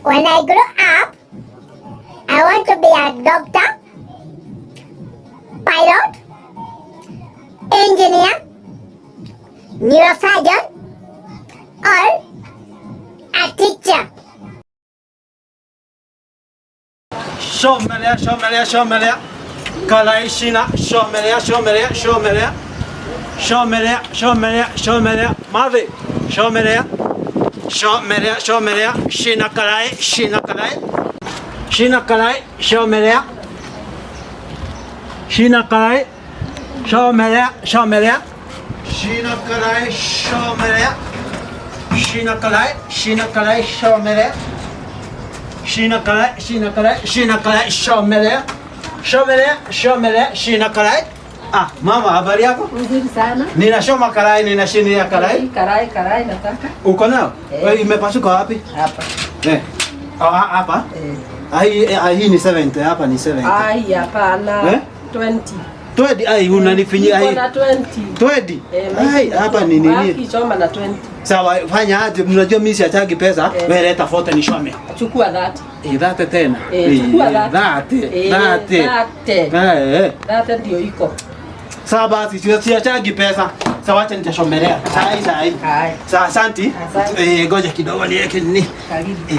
When I grow up, I want to be a doctor, pilot, engineer, neurosurgeon, or a teacher. Shomelea, shomelea, shomelea. Kalai shina, shomelea, shomelea, shomelea. Shomelea, shomelea, shomelea. Mavi, shomelea. Shomelea, shomelea. Shina kalai, shina kalai. Shina kalai, shomelea. Shina kalai, shomelea, shomelea. Shina kalai, shomelea. Shina kalai, shina kalai, shomelea. Shina kalai, shina kalai, shina kalai, shomelea. Shomelea, shomelea, shina kalai. Ah, mama, habari yako? Nzuri sana. Ninashoma karai, ninashinia karai. Karai, karai nataka. Uko nayo? Eh. Wewe imepasuka wapi? Hapa. Eh. Ah, hapa? Eh. Ah, hii ni 70, hapa ni 70. Ai, hapana. Eh? 20. 20, ai unanifinyia Niko hii. na 20. 20. Eh, Ai, hapa ni nini? Baki choma na 20. Sawa, fanya aje? Mnajua mimi siachagi pesa. Eh. Wewe leta 40 nishome. Chukua 30. Eh, 30 tena. Eh, chukua 30. 30. Eh, 30. 30. Eh, eh. 30 ndio iko. Sawa basi, siachagi pesa. Sawa, acha nitashomelea. Sahi sahi. Haya. Sawa, asante. Asante. Eh, ngoja kidogo niweke nini. Karibu. Eh.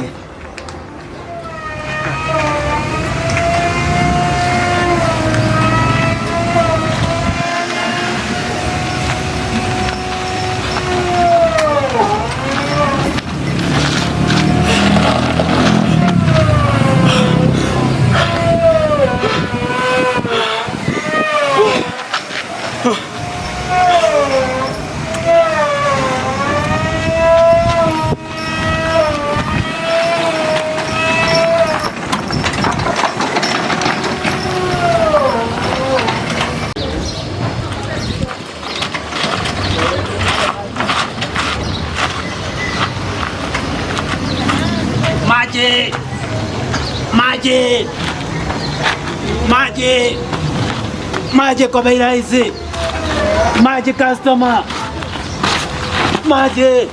Maji! Maji! Maji! Maji kwa bei rahisi. Maji customer. Maji.